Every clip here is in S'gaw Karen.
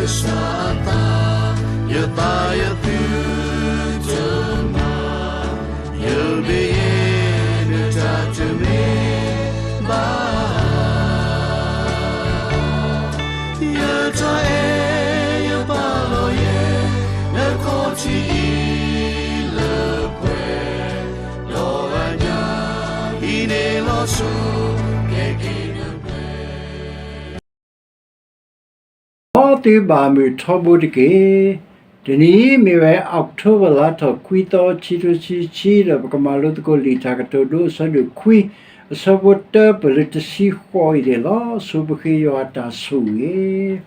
ကစၢ်အသး, ယသးယသုတမၤ, ယမ့ၢ်ယဲ နတၢ်တမ့ၢ်ဘၣ် ယတၢ်အဲၣ်ယပာ်လီၤယဲ နခီၣ်ထံးအံၤလၢပှဲၤ, ဒီးအညၣ်အံၤန့ၣ်လီၤစိၤ ကဲက့ၤနပှဲၤ မ်သုဘၣ်မုာ်ထီဘိတက့ၢ်. တနံၤအံၤမ့ၢ်ဝဲ October လါထီၣ်ခွံသီ ခံကထိခံဆံခံ ဒီးပကမၤလိသကိးလံာ်တၢ်ကတိၤဒိ အဆၢဒိၣ်ခွံ အဆၢဖိတၢပၢၢ်လၢတဆံဃိးအံၤန့ၣ်လီၤ. ဆိပဃ့ယွၤအတၢ်ဆိၣ်ဂ့ၤ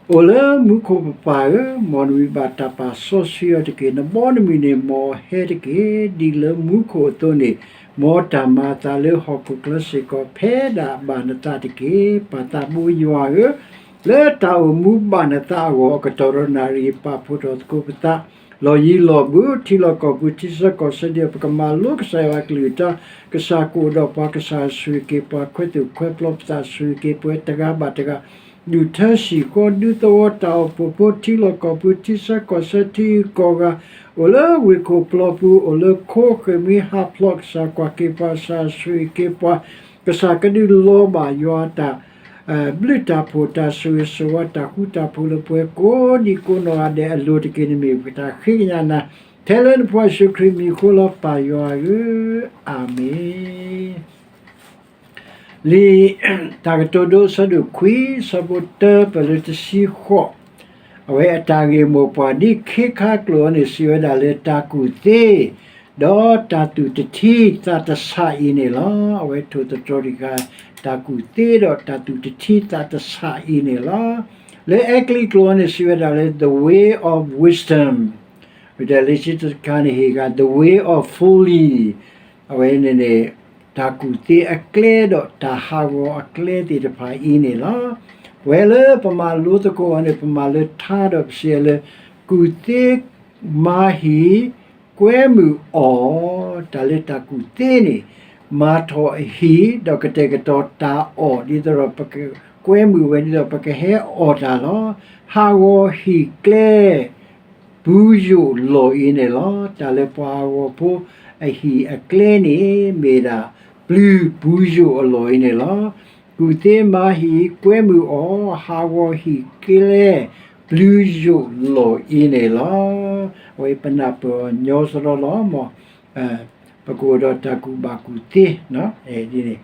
အိၣ်လၢမူခိၣ်ပပၢ်ဧၢ, မ်နဝံဘၣ်တၢ်ပာ်စီဆှံအီၤတက့ၢ်. နဘီနမုၢ်န့ၣ် မ်အဟဲတက့ၢ်. ဒ်လၢမူခိၣ်အသိးန့ၣ်, မ်တၢ်မၤအသးလၢဟီၣ်ခိၣ်ချၢစ့ၢ်ကီး ဖဲဒၣ်အဘၣ်နသးတက့ၢ်. ပၢ်သးဘိယွၤဧၢ, လၢတၢ်အိၣ်မူဘၣ်နသးအဂီၢ် အကတီၢ်ဒီးနၣ်ရံၣ် ပာ်ဖှိၣ်ထီၣ်သကိးပသး လီၢ်ယံၤလီၢ်ဘူး ထံလီၢ်ကီၢ်ပူၤ ထံဆၢကီၢ်ဆၢဒ်အံၤ ပကမၤလိကစၢ်ယွၤအကလုၢ်ကထါ, ကစၢ်ကအိၣ်ဒီးပှၤ ကစၢ်ဆိၣ်ဂ့ၤက့ၤပှၤ ခွဲးသူၣ်ခွဲးပျီ ပသးဆိၣ်ဂ့ၤက့ၤပှၤတဂၤဘၣ်တဂၤ ဒူၣ်ထၢစံၣ်ဃီ ဒူသဝီတၢ်အိၣ်ဖှိၣ်ဖိ ထံလီၢ်ကီၢ်ပူၤ ထံဆၢကီၢ်ဆၢ ထံဂုၤကီၢ်ဂၤ အိၣ်လၢဝ့ၢ်ခိၣ်ပျီပူၤ အိၣ်လၢခိဃၢၤမှံဟးဖျိး ကစၢ်ကွၢ်က့ၤပှၤ ကစၢ်ဆိၣ်ဂ့ၤက့ၤပှၤ ကစၢ်ကဒုးလီၤဘၣ်ယွၤအတၢ် ဘျုးတၢ်ဖှိၣ် တၢ်ဆိၣ်ဂ့ၤဆိၣ်ဝါ တၢ်ဃူတၢ်ဖိးလၢပှဲၤကိးဒံကိးနီၢ်ဂၤဒဲးအလိၤတက့ၢ်န့ၣ် မ့ၢ်ပတၢ်ဃ့ကညးနၤ ထဲလၢနဖိယ့ၣ်ၡူးခရံာ်မံၤအဃိလီၤ ပၢ်ယွၤဧၢ, အၤမ့ၣ်. လံာ်တၢ်ကတိၤဒိ အဆၢဒိၣ်ခွံ အဆၢဖိတၢပၢၢ်လၢတဆံဃိး, အဝဲအတၢ်ဂ့ၢ်မိၢ်ပှၢ်ဒ်ခ့ခါကျိာ်အံၤန့ၣ် စံးဝဲဒၣ်လၢတၢ်ကူၣ်သ့ ဒီးတၢ်သူၣ်တထံသးတဆးအံၤန့ၣ်လီၤ. အဝဲထိၣ်သတြီၤတခါ တၢ်ကူၣ်သ့ဒီးတၢ်သူၣ်တထံသးတဆးအံၤန့ၣ်လီၤ. လၢအဲကလံးကျိာ်အံၤန့ၣ် စံးဝဲဒၣ်လၢ the way of wisdom, ဝံၤတၢ်လၢဆံတခါန့ၣ် ဟ့ၣ်ဂၤ the way of folly, အဝဲန့ၣ်န့ၣ် တၢ်ကူၣ်သ့အကျဲဒီးတၢ်ဟးဂီၤအကျဲသ့ၣ်တဖၣ်အံၤန့ၣ်လီၤ. ပဝဲလၢပမၤလိသကိးအီၤန့ၣ် ပမၤလၢထါဒီးပစံးလၢ ကူၣ်သ့ မၤဟံၣ် ကွဲမုာ်အီၣ်, တၢ်လၢတၢ်ကူၣ်သ့န့ၣ် မၤထီၣ်အဟံၣ် ဒီးကတဲာ်ကတီၤတၢ်အီၣ် ဒ်သိးဒီးပကကွဲမုာ်ဝဲ ဒ်သိးပကဟဲအီၣ်တၢ်လီၤ. ဟးဂီၤဟံၣ်ကျဲ ပူၤယိာ်လီၢ်အံၤန့ၣ်လီၤ. တၢ်လၢပှၤဟးဂီၤဖိအဟံၣ်အကျဲန့ၣ် မ့ၢ်ဒၣ် ပျုၤပူၤယိာ်အလီၢ်အံၤန့ၣ်လီၤ. ကူၣ်သ့မၤဟံၣ်ကွဲမုာ်အီၣ် ဟးဂီၤဟံၣ်ကျဲ ပျုၤယိာ်လီၢ်အံၤန့ၣ်လီၤ. အဝဲပနၢ်ပၢၢ်အီၤညီစရီလီၤ မ် ပကအိၣ်ဒီးတၢ်ကူၣ်ဘၣ်ကူၣ်သ့ ဒ်န့ၣ်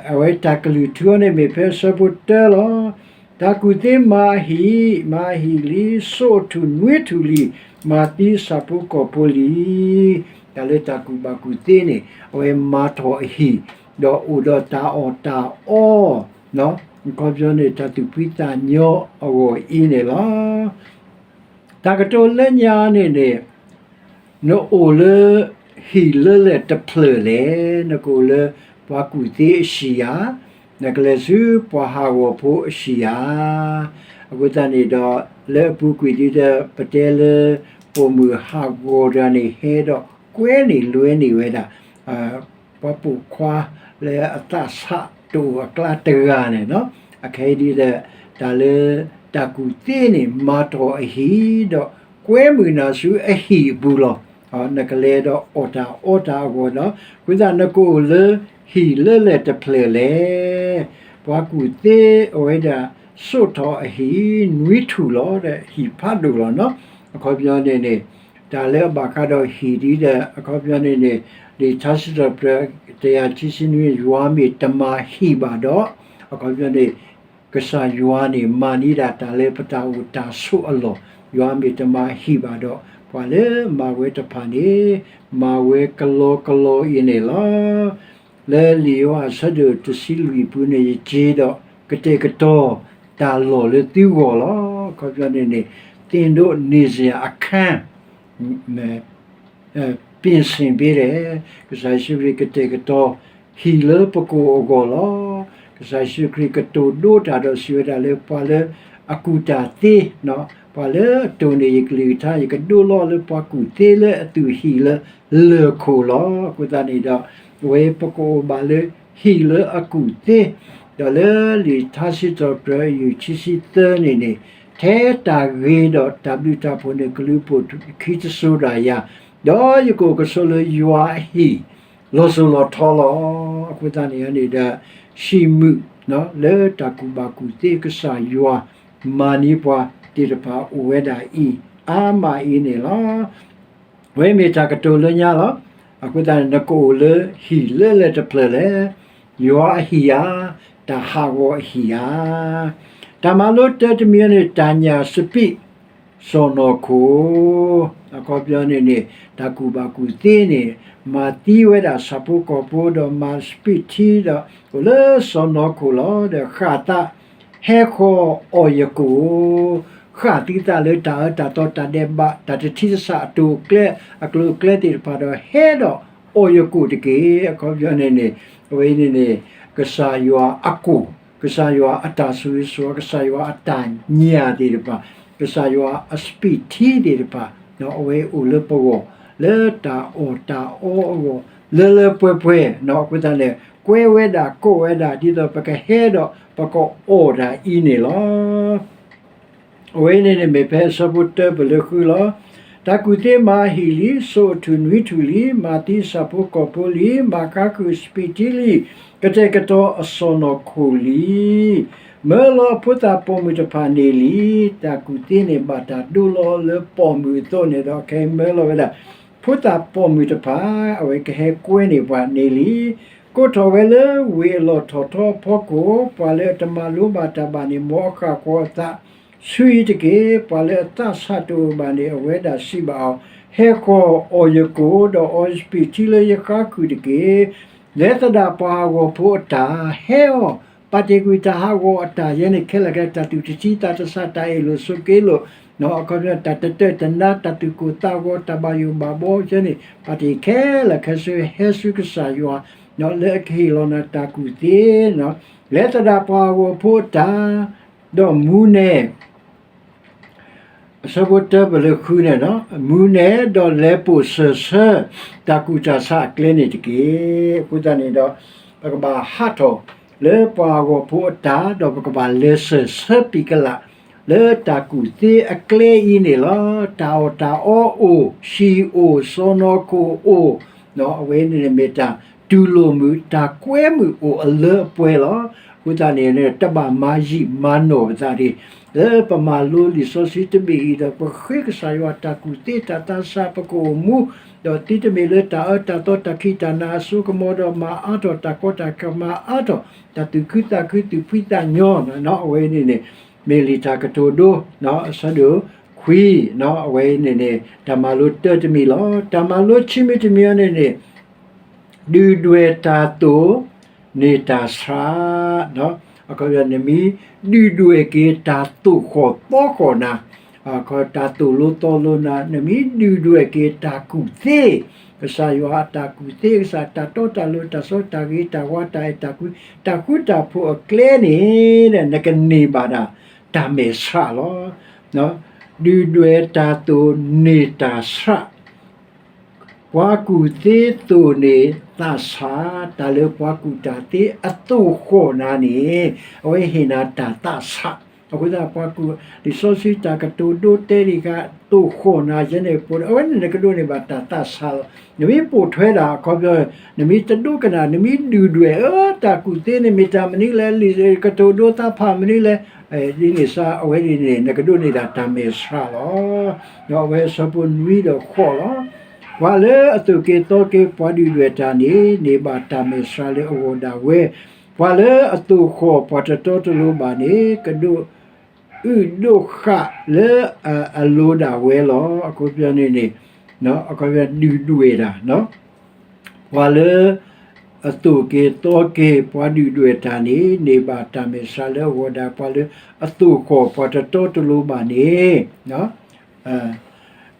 အဝဲတၢ်ကလုၢ်ထူအီၤန့ၣ်မ့ၢ်ဖဲအဆၢဖိတၢလီၤ. တၢ်ကူၣ်သ့မၤဟံၣ်, မၤဟံၣ်လံ, စိာ်ထူၣ်နွံထူၣ်လံ, မၤသံဆၣ်ဖိကီၢ်ဖိလံ. တၢ်လၢတၢ်ကူၣ်ဘၣ်ကူၣ်သ့န့ၣ် အဝဲမၤထီၣ်အဟံၣ်, ဒီးအိၣ်ဒီးတၢ်အီၣ်တၢ်အီ, အခီပညီန့ၣ် တၢ်သူၣ်ဖှံသးညီအဂီၢ်အံၤန့ၣ်လီၤ. တၢ်ကတိၤလၢညါန့ၣ်န့ၣ် နအိၣ်လၢဟံၣ်လၢလဲၣ်တဖျၢၣ်လဲၣ်, နကအိၣ်လၢပှၤကူၣ်သ့အဟံၣ်ဧါ, နကလဲၤဆူပှၤဟးဂီၤဖိအဟံၣ်ဧါ. အဃိသတးန့ၣ်ဒီး လၢအပူၤကွံာ်ဒ်ဒီး ပတဲလၢ ပိာ်မုၣ်ဟးဂီၤတဂၤန့ၣ် ဟဲဒီးကွဲန့ၢ်လွဲန့ၢ်ဝဲဒၣ် ပှၤပိာ်ခွါလၢအသးဆးတအိၣ်အကျါတဂၤန့ၣ်လီၤ. အခဲအံၤဒ်ဒီး တၢ်လၢတၢ်ကူၣ်သ့န့ၣ် မၤထီၣ်အဟံၣ်ဒီး ကွဲမုာ်နၤဆူအဟံၣ်အပူၤလီၤ. နကလဲၤဒီးအီၣ်တၢ်အီတၢ်အဂီၢ်ဒီး အဃိသတးနကအိၣ်လၢဟံၣ်လၢလဲၣ်တဖျၢၣ်လဲၣ်. ပှၤကူၣ်သ့အဝဲဒၣ် စိာ်ထီၣ်အဟံၣ်နွံထူၣ်လီၤ, ဒီးဟံၣ်ဖးဒိၣ်လီၤနီၤ. အခီပညီန့ၣ်န့ၣ် တၢ်လၢအဘၣ်ဃးဒီးဟံၣ်ဒ်ဒီး အခီပညီန့ၣ်န့ၣ် လံာ်ထါစံးထီၣ်ပတြၢၤ တကယၤခံဆံနွံ ယွၤမ့ၢ်တမၤဟံၣ်ဘၣ်ဒီး အခီပညီန့ၣ် ကစၢ်ယွၤန့ၣ် မၤန့ၢ်ဒၣ်တၢ်လၢပတၢ်အိၣ်တၢ်ဆိးအလီၢ်, ယွၤမ့ၢ်တမၤဟံၣ်ဘၣ်ဒီး ပှၤလၢမၤဝဲတဖၣ်န့ၣ် မၤဝဲကလီကလီအံၤန့ၣ်လီၤ. လၢလံာ်ယိၤဟၣ်အဆၢဒိၣ်တဆံလွံၢ်အပူၤန့ၣ် ယက့ၤဒီးကတဲာ်ကတီၤတၢ်လီၢ်လၢသုဂီၢ်လီၤ. အခီပညီန့ၣ်န့ၣ် သ့ၣ်ဒိးန့ၢ်စရာအခန်း ပြင်ဆင်ပေးတယ်, ကစၢ်ယ့ၣ်ၡူးခရံာ်ကတဲာ်ကတီၤ ဟံၣ်လၢပကအိၣ်အဂီၢ်လီၤ. ကစၢ်ယ့ၣ်ၡူးခရံာ်ကတိၤဒိတၢ်ဒီးစံးဝဲဒၣ်လၢ ပှၤလၢအကူၣ်တၢ်သ့, ပှၤလၢအတိၢ်န့ၢ်ယကလုၢ်ကထါ ယကဒိးလီၤလၢပှၤကူၣ်သ့လၢအသူၣ်ဟံၣ်လၢလၢၢ်ခိၣ်လီၤ. အဃိသတးန့ၣ်ဒီး အဝဲပကအိၣ်ဘၣ်လၢဟံၣ်လၢအကူၣ်သ့, ဒီးလၢလံာ်ထါစံးထီၣ်ပတြၢၤ အယုၢ်ခံဆံသၢန့ၣ်န့ၣ် ထဲတၢ်ဂ့ၤဒီးတၢ်ဘျုးတၢ်ဖှိၣ်န့ၣ် ကလူၤပိာ်ခံတစိၤဒၣ်ယၤ, ဒီးယကအိၣ်ကဆိးလၢယွၤအဟံၣ် လီၤစိၤလီၤထီလီၤ. အဃိသတးန့ၣ်န့ၣ်ဒီး ဟံၣ်မုာ်လၢတၢ်ကူၣ်ဘၣ်ကူၣ်သ့ ကစၢ်ယွၤမၤန့ၢ်ပှၤသ့ၣ်တဖၣ်အိၣ်ဝဲဒၣ်အံၤ အါမးအံၤန့ၣ်လီၤ. အဝဲမ့ၢ်တၢ်ကတိၤလၢညါလီၤ. အဃိသတးန့ၣ် နကအိၣ်လၢဟံၣ်လၢလဲၣ်တဖျၢၣ်လဲၣ်, ယွၤအဟံၣ်ဧါ, တၢ်ဟးဂီၤအဟံၣ်ဧါ. တၢ်မၤလိတၢတမံၤန့ၣ် တၢ်ညၣ်စပံး စီၢ်နီၤခိၣ်, အခီပညီန့ၣ်န့ၣ် တၢ်ကူၣ်ဘၣ်ကူၣ်သ့န့ၣ် မၤသံဝဲဒၣ်ဆၣ်ဖိကီၢ်ဖိ ဒီးမၤစပံးထံဒီး အိၣ်လၢစီၢ်နီၤခိၣ်လီၤ. ဒီးဃၣ်သးဟဲဃီၤအီၣ်ယကိာ်, ဃၣ်သံသးလၢတၢ်အၢတၢ်သီတၢ်ဒဲးဘး တၢ်တထံၣ်တစှၤအတိာ်အကျဲ အကျိၤအကျဲသ့ၣ်တဖၣ်ဒီး ဟဲဒီးအီၣ်ယကိာ်တက့ၢ်. အခီပညီန့ၣ်န့ၣ် အဝဲအံၤန့ၣ်န့ၣ် ကစၢ်ယွၤအကိာ်, ကစၢ်ယွၤအတၢ်ဆိၣ်ဂ့ၤဆိၣ်ဝါ, ကစၢ်ယွၤအတၢ်ညၣ်သ့ၣ်တဖၣ်, ကစၢ်ယွၤအစပံးထံသ့ၣ်တဖၣ် အဝဲအိၣ်လၢပဂီၢ် လၢတၢ်အီၣ်တၢ်အီအဂီၢ် လၢလၢပှဲၤပှဲၤ, အဃိသတးန့ၣ် ကွဲဝဲဒၣ်ကိးဝဲဒၣ် ဒ်သိးပကဟဲဒီးပကအီၣ်တၢ်အံၤန့ၣ်လီၤ. အဝဲန့ၣ်န့ၣ်မ့ၢ်ဖဲအဆၢဖိတၢပၢၢ်လၢဃုလီၤ. တၢ်ကူၣ်သ့မၤအဟံၣ်လံ, စိာ်အထူၣ်နွံထူၣ်လံ, မၤသံဆၣ်ဖိကီၢ်ဖိလံ, မၤဃါဃုာ်စပံးထံလံ, ကတဲာ်ကတီၤအစီၢ်နီၤခိၣ်လံ. မၢလီၤအဖိသၣ်ပိာ်မုၣ်တဖၣ်န့ၣ်လံ. တၢ်ကူၣ်သ့န့ၣ်ဘၣ်တၢ်ဒိလီၤလၢပိာ်မုၣ်အသိးန့ၣ်ဒီး ခဲအံၤမၢလီၤဝဲဒၣ် ဖိသၣ်ပိာ်မုၣ်တဖၣ် အဝဲကဟဲကွဲန့ၢ်ပှၤန့ၣ်လံ. ကိးထီၣ်ဝဲလၢဝ့ၢ်အလီၢ်ထီၣ်ထီအဖီခိၣ်, ပှၤလၢအတမၤလိဘၣ်တၢ်ဘၣ်န့ၣ် မ်အဃၣ်ဃီၤအသးဆူယၤတက့ၢ်. ပှၤလၢအသးဆးတအိၣ်ဘၣ်န့ၣ် အဝဲဒၣ်စံးဘၣ်အီၤ, ဟဲဃီၤအီၣ်ယကိာ်, ဒီးအီယစပံးထံလၢယဃါဃုာ်တက့ၢ်. လဲၤသဒၣ်ပှၤဟးဂီၤဖိအတၢ်, ဟဲအီၤ, ပာ်တ့ၢ်ကွံာ်တၢ်ဟးဂီၤအတၢ်ယဲန့ၣ်ခဲလၢာ်ခဲဆ့ တၢ်သူၣ်တဆံးသးတဆး တၢ်အ့ၣ်လိာ်ဆိးက့လိာ်, အခီပညီ တၢ်တတၢၢ်တနါ တၢ်သူၣ်ကိၢ်သးဂီၤ တၢ်ဘၣ်ယိၣ်ဘၣ်ဘှီယဲန့ၣ် ပာ်တ့ၢ်ခဲလၢာ်ခဲဆ့ ဟဲဆူကစၢ်ယွၤ လၢအကဟ့ၣ်လီၤနၤတၢ်ကူၣ်သ့, လဲၤသဒၣ်ပှၤဟးဂီၤဖိအတၢ်, ဒီးမူနဲၣ် အဆၢဖိတၢပၢၢ်လၢဃုန့ၣ်, မူနဲၣ်ဒီးလဲၤပိာ်စၢၤဆၢ တၢ်ကူၣ်တၢ်ဆးအကျဲန့ၣ်တက့ၢ်. အဃိသတးန့ၣ်ဒီး ပကဘၣ်ဟးထီၣ်လၢပှၤဟးဂီၤဖိအတၢ်, ဒီးပကဘၣ်လဲၤစၢၤဆၢပံၤကလး လၢတၢ်ကူၣ်သ့အကျဲအံၤန့ၣ်လီၤ. တၢ်အီၣ်တၢ်အီအိၣ်, ဟံၣ်အိၣ်, စီၢ်နီၤခိၣ်အိၣ်, အဝဲန့ၣ်မ့ၢ်တၢ်တူၢ်လိာ်မုာ် တၢ်ကွဲမုာ်အိၣ်အလၢအပှဲၤလီၤ. အဃိသတးန့ၣ် တဘၣ်မၤယံာ်မၤနီၢ်ပသးတဂ့ၤ. လၢပမၤလိလံာ်စီဆှံတဘ့ၣ်အံၤဒီး ပဃ့ကစၢ်ယွၤတၢ်ကူၣ်သ့တၢ်သးဆး ပကအိၣ်မူ, ဒီးသုတမ့ၢ်လၢတၢ်အၢတၢ်သီတၢ်ခံးတၢ်နၤအစိကမီၤဒီး မၤအါထီၣ်တၢ်ကီတၢ်ခဲ မၤအါထီၣ်တၢ်သူၣ်ခုသးခု သူၣ်ဖှံသးညီ, အဝဲန့ၣ်န့ၣ် မ့ၢ်လံာ်တၢ်ကတိၤဒိ အဆၢဒိၣ်ခွံ, အဝဲန့ၣ်န့ၣ် တၢ်မၤလိတၢတမံၤလီၤ. တၢ်မၤလိဆံမံၤတမံၤအံၤန့ၣ်န့ၣ် ဒုၣ်ဒွဲၣ်တၢ်သိၣ် န့ၢ်တၢ်ဆး, အခီပညီ နမ့ၢ်ဒုၣ်ဒွဲၣ်က့ၤတၢ်သိၣ်ဃီၣ်သီဃီၣ်နၤ, တၢ်သိၣ်လိသီလိနၤ, နမ့ၢ်ဒုၣ်ဒွဲၣ်က့ၤတၢ်ကူၣ်သ့, ကစၢ်ယွၤအတၢ်ကူၣ်သ့, ကစၢ်တၢ်တီတၢ်လိၤ တၢ်စီတၢ်ဂ့ၤ တၢ်ဝါတၢ်အဲၣ် တၢ်ဃူတၢ်ဖိးအကျဲန့ၣ် နကန့ၢ်ဘၣ်ဒၣ် တၢ်မဲာ်ဆှးလီၤ. ဒုၣ်ဒွဲၣ်တၢ်သိၣ်န့ၢ်တၢ်ဆှး, ပှၤကူၣ်သ့သိၣ်န့ၢ်သးဆး, တၢ်လၢပှၤကူၣ်တၢ်သ့အသိၣ်ဃီၣ်နၤန့ၣ် အဝဲဟ့ၣ်နၤတၢ်သးဆး. အဃိသတး ပှၤကူၣ် လံာ်စီဆှံတၢ်ကတိၤဒိတဲဒံးဃာ် သိၣ်ဃီၣ်နၤယဲန့ၣ် အဝဲန့ၣ်နကဒိးန့ၢ်ဘၣ်တၢ်သးဆးလီၤ. နမ့ၢ်ပိာ်ထွဲဒၣ် အခီပညီ နမ့ၢ်တဒိကနၣ် နမ့ၢ်ဒုၣ်ဒွဲၣ် အၢ တၢ်ကူၣ်သ့န့ၣ်မ့ၢ်တၢ်မနုၤလဲၣ်, လံာ်ကတိၤဒိသးဖးမနုၤလဲၣ်, ဒ်န့ၣ်စ့ၢ် အဝဲန့ၣ်န့ၣ် နကဒိးန့ၢ်ဒၣ်တၢ်မဲာ်ဆှးလီၤ. ဒီးအဝဲအဆၢဖိနွံဒီးဃိးလီၤ. ပှၤလၢအသိၣ်က့ၤသီက့ၤပှၤဒုၣ်ဒွဲၣ်တၢ်န့ၣ် န့ၢ်ဘၣ်တၢ်မဲာ်ဆှးလၢအဂီၢ်ဒၣ်ဝဲ, ပှၤလၢအသိၣ်ဃီၣ်ပှၤတတီတလိၤဘၣ်န့ၣ် ကဒိးအုၣ်ဒိးဃာ်လၢအလိၤဒၣ်ဝဲလီၤ. အခီပညီန့ၣ်န့ၣ် အခီပညီဒုၣ်ဒွဲၣ်တၢ် ပှၤလၢအသိၣ်က့ၤသီက့ၤပှၤဒုၣ်ဒွဲၣ်တၢ်န့ၣ် န့ၢ်ဘၣ်တၢ်မဲာ်ဆှးလၢအဂီၢ်ဒၣ် ပှၤလၢအသိၣ်ဃီၣ်ပှၤတတီတလိၤဘၣ်န့ၣ်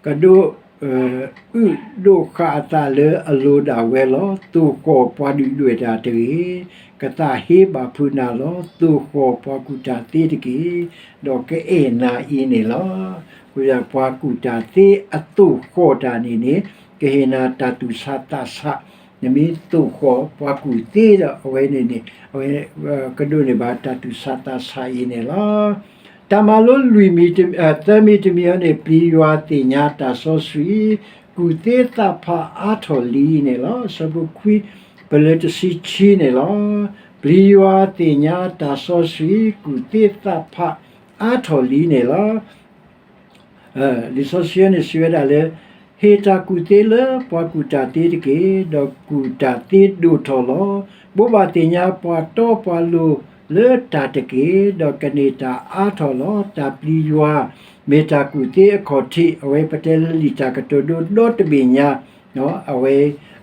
ကဒိး အုၣ်ဒိးဃာ်အသးလၢအလိၤဒၣ်ဝဲလီၤ. သိၣ်ဃီၣ်ပှၤဒုၣ်ဒွဲၣ်တၢ်တဂ့ၤ, ကသးဟ့ဘၣ်ဖုးနၤလီၤ. သိၣ်ဃီၣ်ပှၤကူၣ်တၢ်သ့တက့ၢ်, ဒီးကအဲၣ်နၤအံၤန့ၣ်လီၤ. ပှၤကူၣ်တၢ်သ့အသိၣ်ဃီၣ်တၢ်န့ၣ်န့ၣ် ကဟ့ၣ်နၤတၢ်သူၣ်ဆးသးဆး, နမ့ၢ်သိၣ်ဃီၣ်ပှၤကူၣ်သ့ဒီး အဝဲန့ၣ်န့ၣ် အဝဲကဒိးန့ၢ်ဘၣ်တၢ်သူၣ်ဆးသးဆးအံၤန့ၣ်လီၤ. တၢ်မၤလိလွံၢ်မံၤတမံၤ, သၢမံၤတမံၤအံၤန့ၣ် ပျံၤယွၤသ့ၣ်ညါတၢ်စီဆှံ ကူၣ်သ့သးဖးအါထီၣ်လံန့ၣ်လီၤ. အဆၢဖိခွံ ပလၢတဆံခံန့ၣ်လီၤ. ပျံၤယွၤသ့ၣ်ညါတၢ်စီဆှံ ကူၣ်သ့သးဖးအါထီၣ်လံန့ၣ်လီၤ. လံာ်စီဆှံန့ၣ်စံးဝဲဒၣ်လၢ ဟ့ၣ်တၢ်ကူၣ်သ့လၢပှၤကူၣ်တၢ်သ့တက့ၢ်, ဒီးကူၣ်တၢ်သ့ဒိၣ်ထီၣ်လီၤ. ဘိးဘၣ်သ့ၣ်ညါပှၤတီပှၤလိၤလၢတၢ်တက့ၢ်, ဒီးကန့ၢ်တၢ်အါထီၣ်လီၤ. တၢ်ပျံၤယွၤ မ့ၢ်တၢ်ကူၣ်သ့အခီၣ်ထံး, အဝဲပတဲလၢလံာ်တၢ်ကတိၤဒိဒီတဘ့ၣ်ညါ အဝဲ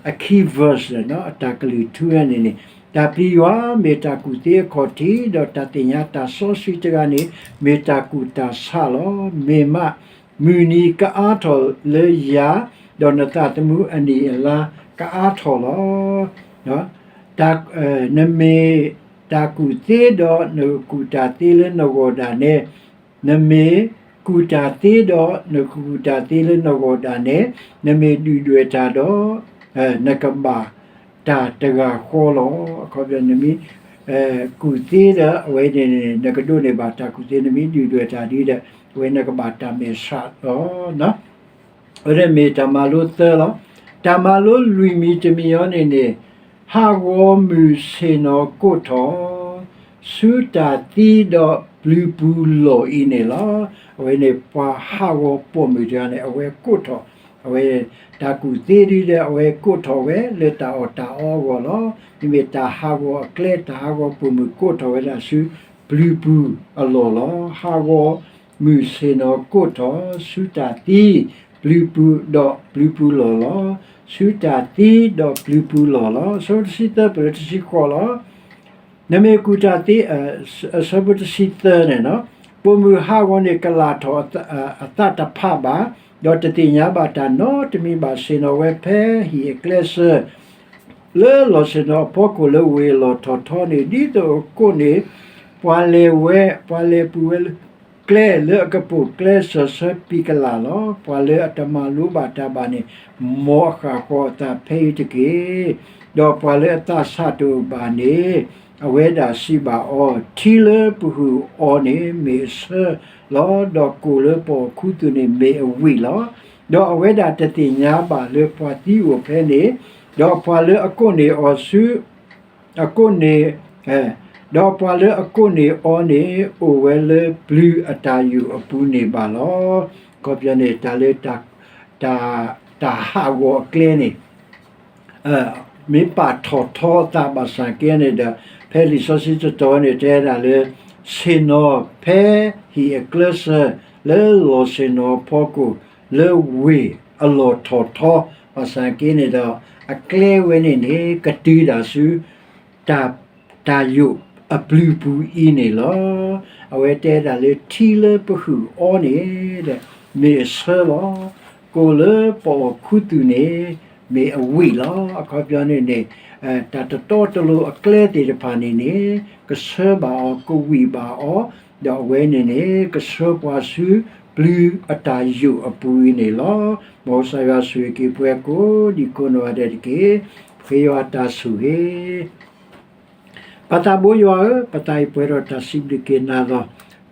အ key verse လၢတၢ်ကလုၢ်ထူဝဲန့ၣ်န့ၣ်, တၢ်ပျံၤယွၤမ့ၢ်တၢ်ကူၣ်သ့အခီၣ်ထံး, ဒီးတၢ်သ့ၣ်ညါတၢ်စီဆှံတဂၤန့ၣ် မ့ၢ်တၢ်ကူၣ်တၢ်ဆးလီၤ. မ့ၢ်မးမုၢ်နံၤကအါထီၣ်လၢယၤ, ဒီးနသးသမူအနံၣ်အလါကအါထီၣ်လီၤ. နမ့ၢ်တၢ်ကူၣ်သ့ဒီးနကကူၣ်တၢ်သ့လၢနဂီၢ်ဒၣ်နဲ, နမ့ၢ်ကူၣ်တၢ်သ့ဒီးနကကူၣ်တၢ်သ့လၢနဂီၢ်ဒၣ်နဲ, နမ့ၢ်ဒုၣ်ဒွဲၣ်တၢ်ဒီး နကဘၣ်တၢ်တဂၤဃီလီၤ. အခီပညီနမ့ၢ်ကူၣ်သ့ဒီးအဝဲန့ၣ်န့ၣ် နကဒိးန့ၢ်ဘၣ်တၢ်ကူၣ်သ့, နမ့ၢ်ဒုၣ်ဒွဲၣ်တၢ်ဒ်ဒီး အဝဲနကဘၣ်တၢ်မဲာ်ဆှးလီၤ. အဝဲန့ၣ်မ့ၢ်တၢ်မၤလိသၢလီၤ. တၢ်မၤလိလွံၢ်မံၤတမံၤအံၤန့ၣ်န့ၣ် ဟးဂီၤမုၢ်ဆ့ၣ်နီၤကိးထီၣ် ဆူတၢ်သံဒီးပျုၤပူၤလီၢ်အံၤန့ၣ်လီၤ. အဝဲန့ၣ်ပှၤဟးဂီၤပိာ်မုၣ်တဂၤန့ၣ် အဝဲကိးထီၣ်, အဝဲတၢ်ကူၣ်သ့ဒ်ဒီး အဝဲကိးထီၣ်ဝဲလၢတၢ်အီၣ်တၢ်အီအဂီၢ်လီၤ. မ့မ့ၢ်တၢ်ဟးဂီၤအကျဲ တၢ်ဟးဂီၤပိာ်မုၣ်ကိးထီၣ်ဝဲဒၣ်ဆူပျုၤပူၤအလီၢ်လီၤ. ဟးဂီၤမုၢ်ဆ့ၣ်နီၤကိးထီၣ်ဆူတၢ်သံ, ပျုၤပူၤဒီးပျုၤပူၤလီၢ်လီၤ. ဆူတၢ်သံဒီးပျုၤပူၤလီၢ်လီၤ. အဆၢဖိတဆံသၢ ပလၢတဆံဃိးလီၤ. နမ့ၢ်ကူၣ်တၢ်သ့, အဆၢဖိတဆံသၢန့ၣ်, ပိာ်မုၣ်ဟးဂီၤန့ၣ် ကလာ်ထီၣ်အသးတဖးဘၣ်, ဒီးတသ့ၣ်ညါဘၣ်တၢ်နီတမံၤဘၣ်, ဆ့ၣ်နီၤဝဲဖဲဟံၣ်အကျဲစၢၤ လၢလီၢ်ဆ့ၣ်နီၤအဖီခိၣ်လၢဝ့ၢ်အလီၢ်ထီၣ်ထီန့ၣ်, ဒ်သိးအကိးန့ၢ် ပှၤလဲၤဝဲ, ပှၤလဲၤပူၤဝဲလၢကျဲလၢအကပိာ်ကျဲစၢၤဆၢပံၤကလာ်လီၤ. ပှၤလၢအတမၤလိဘၣ်တၢ်ဘၣ်န့ၣ် မ်အဃၣ်ဃီၤအသးဖဲအံၤတက့ၢ်. ဒီးပှၤလၢအသးဆၣ်တအိၣ်ဘၣ်န့ၣ် အဝဲဒၣ်စံးဘၣ်အီၤ, ထံလၢပဟုၣ်အီၤန့ၣ် မ့ၢ်အဆၢလီၤ. ဒီးကိၣ်လၢပအီၣ်ခူသူၣ်န့ၣ် မ့ၢ်အဝံၣ်လီၤ. ဒီးအဝဲဒၣ်တသ့ၣ်ညါဘၣ်လၢပှၤသံအိၣ်ဖဲန့ၣ်, ဒီးပှၤလၢအကိးန့ၢ်အီၤဆူ အကိးန့ၢ်, ဒီးပှၤလၢအကိးန့ၢ်အီၤန့ၣ် အိၣ်ဝဲလၢပျုၤအတၢ်ယိာ်အပူၤန့ၣ်ဘၣ်လီၤ. အခီပညီန့ၣ် တၢ်လၢ တၢ်ဟးဂီၤအကျဲန့ၣ် မ့ၢ်ပာ်ထီၣ်ထီအသးဘၣ်ဆၣ်က့န့ၣ်ဒီး ဖဲလံာ်စီဆှံတတီၤန့ၣ် တဲဒၣ်လၢ ဆ့ၣ်နီၤဖဲဟံၣ်အကျဲစၢၤ လၢလီၢ်ဆ့ၣ်နီၤအဖီခိၣ် လၢဝ့ၢ်အလီၢ်ထီၣ်ထီ ဘၣ်ဆၣ်က့န့ၣ်ဒီး အကျဲဝဲန့ၣ်န့ၣ် ကတုၤဒၣ်ဆူ တၢ်ယိာ်အပျုၤပူၤအံၤန့ၣ်လီၤ. အဝဲတဲဒၣ်လၢထံလၢပဟုၣ်အီၤန့ၣ်ဒီး မ့ၢ်အဆၢလီၤ. ကိၣ်လၢပအီၣ်ခူသူၣ်န့ၣ် မ့ၢ်အဝံၣ်လီၤ. အခီပညီန့ၣ်န့ၣ် တၢ်တတီတလိၤအကျဲသ့ၣ်တဖၣ်န့ၣ်န့ၣ် ကဆၢဘၣ်အီၤ ကဝံၣ်ဘၣ်အီၤ, ဒီးအဝဲန့ၣ်န့ၣ် ကဆှၢပှၤဆူပျုၤအတၢ်ယိာ်အပူၤအံၤန့ၣ်လီၤ. မ်ကစၢ်ယွၤဆိၣ်ဂ့ၤက့ၤပှၤကိးဒံးကိးနီၢ်ဂၤဒဲးတက့ၢ်. ပဃ့ယွၤတၢ်ဆိၣ်ဂ့ၤ ပၢ်သးဘိယွၤဧၢ, ပသးအံၤပှဲၤဒီးတၢ်စံးဘျုးက့ၤနၤလီၤ.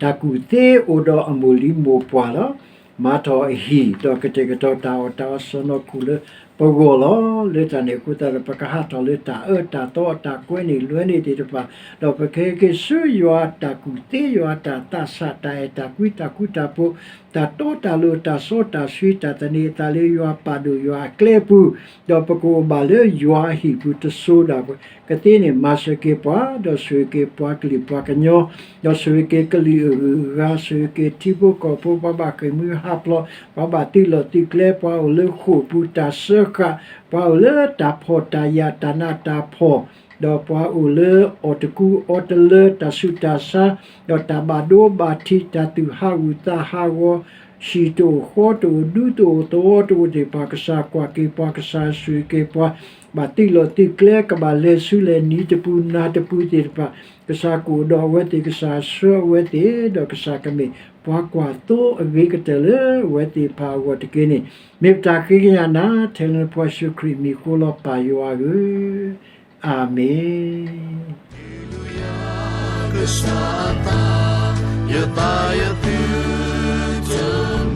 တၢ်ကူၣ်သ့အိၣ်ဒီးအမိၢ်လံမိၢ်ပှၢ်လီၤ. မၤထီၣ်အဟံၣ် ဒီးကတဲာ်ကတီၤတၢ်အီၣ်တၢ်အီစီၢ်နီၤခိၣ်လၢပဂီၢ်လီၤ. လၢတၢ်န့ၣ်အဃိသတးဒီး ပကဟးထီၣ်လၢတၢ်အၢတၢ်သီအတၢ်ကွဲန့ၢ်လွဲန့ၢ်သ့ၣ်တဖၣ်, ဒီးပကဟဲက့ၤဆူယွၤအတၢ်ကူၣ်သ့ ယွၤအတၢ်သးဆး တၢ်အဲၣ်တၢ်ကွံ တၢ်ဃူတၢ်ဖိး တၢ်တီတၢ်လိၤ တၢ်စီတၢ်ဆှံ တၢ်သန့ၤအသးလၢယွၤပာ်ဒိၣ်ယွၤအကျဲပူၤ, ဒီးပကအိၣ်ဘၣ်လၢယွၤအဟံၣ်ပူၤတစိၤဒၣ် ကသ့န့ၣ် မၤစၢၤက့ၤပှၤ, ဒီးဆိၣ်ဂ့ၤက့ၤပှၤကလုာ်ပှၤကညီ, ဒီးဆိၣ်ဂ့ၤက့ၤကလုာ်အဂုၤအဂၤ, ဆိၣ်ဂ့ၤက့ၤထံဖိကီၢ်ဖိ, ပှၤဘၣ်ဃ့ၢ်မှံဟးဖျိး, ပှၤဘၣ်သုးလီၢ်သုးကျဲ, ပှၤအိၣ်လၢဃိာ်ပူၤတၢ်စၢဃာ်, ပှၤအိၣ်လၢတၢ်ဖှီၣ်တၢ်ယာ်တၢ်နးတၢ်ဖှီၣ်, ဒီးပှၤအိၣ်လၢအီၣ်တကူအီတလၢတၢ်ဆူးတၢ်ဆါ, ဒီးတၢ်ဘၣ်ဒိဘၣ်ထံး တၢ်သူၣ်ဟးဂူာ်သးဟးဂီၤ ဟံၣ်တအိၣ်ဃီတအိၣ် ဒူတအိၣ်သဝီတအိၣ်သ့ၣ်တဖၣ် ကစၢ်ကွၢ်က့ၤပှၤ ကစၢ်ဆိၣ်ဂ့ၤက့ၤပှၤ ဘၣ်သုးလီၢ်သုးကျဲ ကဘၣ်လဲၤဆူလဲၤနံၤတပူၤနၤတပူၤသ့ၣ်တဖၣ် ကစၢ်ကအိၣ်ဒီးအဝဲသ့ၣ် ကစၢ်ဆှၢအဝဲသ့ၣ် ဒီးကစၢ်ကမ့ၢ်ပှၤကွၢ်သိအဂ့ၤကတၢၢ်လၢအဝဲသ့ၣ်တဖၣ်အဂီၢ်တက့ၢ်န့ၣ် မ့ၢ်ပတၢ်ဃ့ကညးနၤ ထဲလၢနဖိယ့ၣ်ၡူးခရံာ်အမံၤဃိလီၤ ပၢ်ယွၤဧၢ, အၤမ့ၣ်. ယသးယသုတ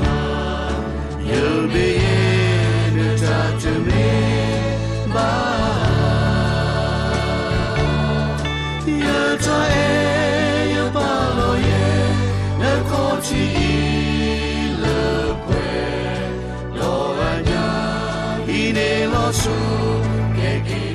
မၤ, ယမ့ၢ်အဲၣ်နတၢ်တမ့ၢ်ဘၣ်. ယတၢ်အဲၣ်ယပာ်လီၤယဲၢ်, နခီၣ်ထံးအံၤလၢပှဲၤလီၤဂၤညါ, ဟံးန့ၢ်လီၤဆိကဲက့ၤ